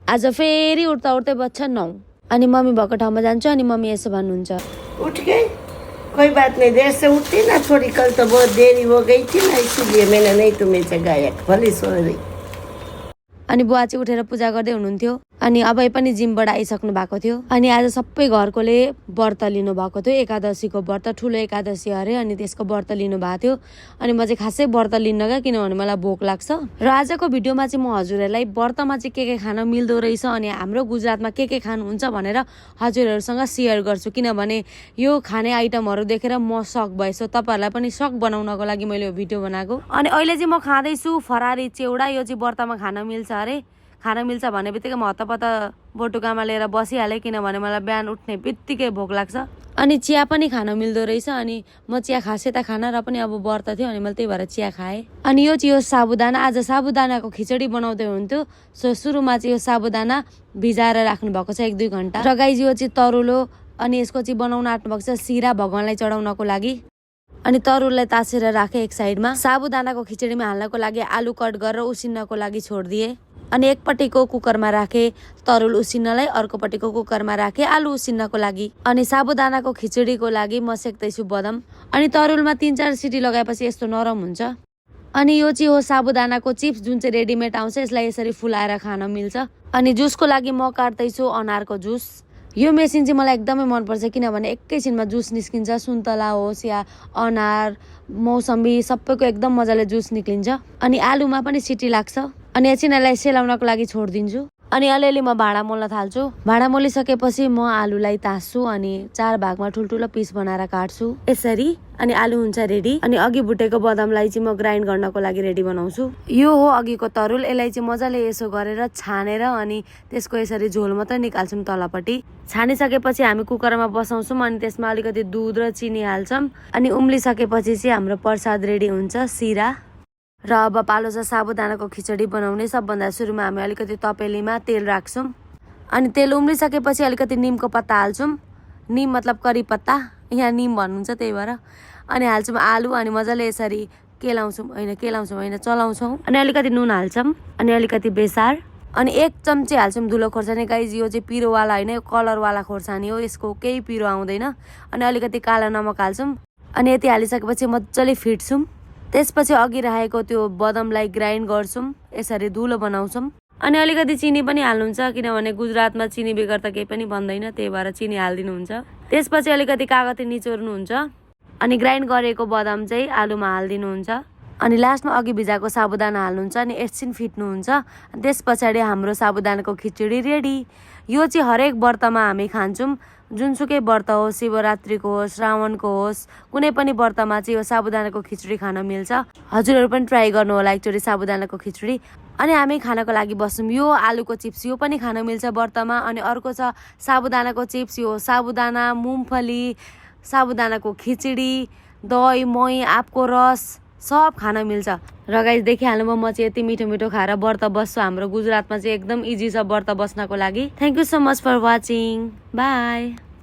आज फेरि उठ्दा उठ्दै बज्छ 9 अनि मम्मी भएको ठाउँमा जान्छु अनि मम्मी यसो भन्नुहुन्छ, उठ गई, कोई बात नहीं, देर से उठती ना थोड़ी, कल तो बहुत देरी हो गई थी ना, इसीलिए मैंने नहीं तुम्हें जगाया, भले सो रही। अनि बुवा चाहिँ उठेर पूजा गर्दै हुनुहुन्थ्यो अनि अबै पनि जिमबाट आइसक्नु भएको थियो अनि आज सबै घरकोले व्रत लिनु भएको थियो। एकादशीको व्रत, ठुलो एकादशी अरे, अनि त्यसको व्रत लिनु भएको थियो अनि म चाहिँ खासै व्रत लिन्न क्या, किनभने मलाई भोक लाग्छ। र आजको भिडियोमा चाहिँ म हजुरहरूलाई व्रतमा चाहिँ के खान मिल्दो रहेछ अनि हाम्रो गुजरातमा के खानुहुन्छ भनेर हजुरहरूसँग सेयर गर्छु, किनभने यो खाने आइटमहरू देखेर म सक भएछु। तपाईँहरूलाई पनि सक बनाउनको लागि मैले यो भिडियो बनाएको। अनि अहिले चाहिँ म खाँदैछु फरारी चिउडा। यो चाहिँ व्रतमा खान मिल्छ अरे। खान मिल्छ भन्ने बित्तिकै म हतपत बोटुकामा लिएर बसिहालेँ, किनभने मलाई बिहान उठ्ने बित्तिकै भोक लाग्छ। अनि चिया पनि खान मिल्दो रहेछ अनि म चिया खासै त खान, र पनि अब व्रत थियो अनि मैले त्यही भएर चिया खाएँ। अनि यो चाहिँ यो साबुदाना, आज साबुदानाको खिचडी बनाउँदै हुन्थ्यो। सो सुरुमा चाहिँ यो साबुदाना भिजाएर राख्नु भएको छ 1-2 घन्टा। र गाइज यो चाहिँ तरुलो अनि यसको चाहिँ बनाउन आँट्नु भएको छ सिरा भगवानलाई चढाउनको लागि। अनि तरुललाई तासेर राखेँ एक साइडमा। साबुदानाको खिचडीमा हाल्नको लागि आलु कट गरेर उसिन्नको लागि छोडिदिएँ अनि एकपट्टिको कुकरमा राखेँ तरुल उसिन्नलाई, अर्कोपट्टिको कुकरमा राखेँ आलु उसिन्नको लागि। अनि साबुदानाको खिचडीको लागि म सेक्दैछु बदाम। अनि तरुलमा 3-4 सिटी लगाएपछि यस्तो नरम हुन्छ। अनि यो चाहिँ हो साबुदानाको चिप्स, जुन चाहिँ रेडिमेड आउँछ। यसलाई यसरी फुलाएर खान मिल्छ। अनि जुसको लागि म काट्दैछु अनारको जुस। यो मेसिन चाहिँ मलाई एकदमै मनपर्छ, किनभने एकैछिनमा जुस निस्किन्छ। सुन्तला होस् या अनार, मौसम्बी, सबैको एकदम मजाले जुस निक्लिन्छ। अनि आलुमा पनि सिटी लाग्छ। अनि एकछिनलाई सेलाउनको लागि छोडिदिन्छु। अनि अलिअलि म भाँडा मोल्न थाल्छु। भाँडा मोलिसकेपछि म आलुलाई तास्छु अनि 4 भागमा ठुल्ठुलो पिस बनाएर काट्छु यसरी। अनि आलु हुन्छ रेडी। अनि अघि भुटेको बदामलाई चाहिँ म ग्राइन्ड गर्नको लागि रेडी बनाउँछु। यो हो अघिको तरुल। यसलाई चाहिँ मजाले यसो गरेर छानेर अनि त्यसको यसरी झोल मात्रै निकाल्छौँ तलपट्टि। छानिसकेपछि हामी कुकरमा बसाउँछौँ अनि त्यसमा अलिकति दुध र चिनी हाल्छौँ। अनि उम्लिसकेपछि चाहिँ हाम्रो प्रसाद रेडी हुन्छ, सिरा। र अब पालो छ साबुदानाको खिचडी बनाउने। सबभन्दा सुरुमा हामी अलिकति तपेलीमा तेल राख्छौँ अनि तेल उम्लिसकेपछि अलिकति निमको पत्ता हाल्छौँ। निम मतलब करी पत्ता, यहाँ निम भन्नुहुन्छ त्यही भएर। अनि हाल्छौँ आलु अनि मजाले यसरी केलाउँछौँ चलाउँछौँ। अनि अलिकति नुन हाल्छौँ अनि अलिकति बेसार अनि 1 चम्ची हाल्छौँ धुलो खोर्सानी। गाइज यो चाहिँ पिरोवाला होइन, यो कलरवाला खोर्सानी हो, यसको केही पिरो आउँदैन। अनि अलिकति कालो नमक हाल्छौँ अनि यति हालिसकेपछि मजाले फिट्छौँ। त्यसपछि अघि राखेको त्यो बदामलाई ग्राइन्ड गर्छौँ, यसरी धुलो बनाउँछौँ। अनि अलिकति चिनी पनि हाल्नुहुन्छ, किनभने गुजरातमा चिनी बेगर त केही पनि बन्दैन, त्यही भएर चिनी हालिदिनुहुन्छ। त्यसपछि अलिकति कागती निचोर्नुहुन्छ अनि ग्राइन्ड गरेको बदाम चाहिँ आलुमा हालिदिनुहुन्छ। अनि लास्टमा अघि भिजाएको साबुदाना हाल्नुहुन्छ अनि एकछिन फिट्नुहुन्छ। त्यस पछाडि हाम्रो साबुदानाको खिचडी रेडी। यो चाहिँ हरेक व्रतमा हामी खान्छौँ, जुनसुकै व्रत होस्, शिवरात्रिको होस्, श्रावणको होस्, कुनै पनि व्रतमा चाहिँ यो साबुदानाको खिचडी खान मिल्छ। हजुरहरू पनि ट्राई गर्नु होला एकचोटि साबुदानाको खिचडी। अनि हामी खानको लागि बस्छौँ। यो आलुको चिप्स, यो पनि खान मिल्छ व्रतमा। अनि अर्को छ साबुदानाको चिप्स, यो साबुदाना, मुङफली, साबुदानाको खिचडी, दही, मही, आँपको रस सब खान मिल्छ। र गाइस देखिहाल्नुभयो म चाहिँ यति मिठो मिठो खाएर व्रत बस्छु। हाम्रो गुजरातमा चाहिँ एकदम इजी छ व्रत बस्नको लागि। Thank you so much for watching. By.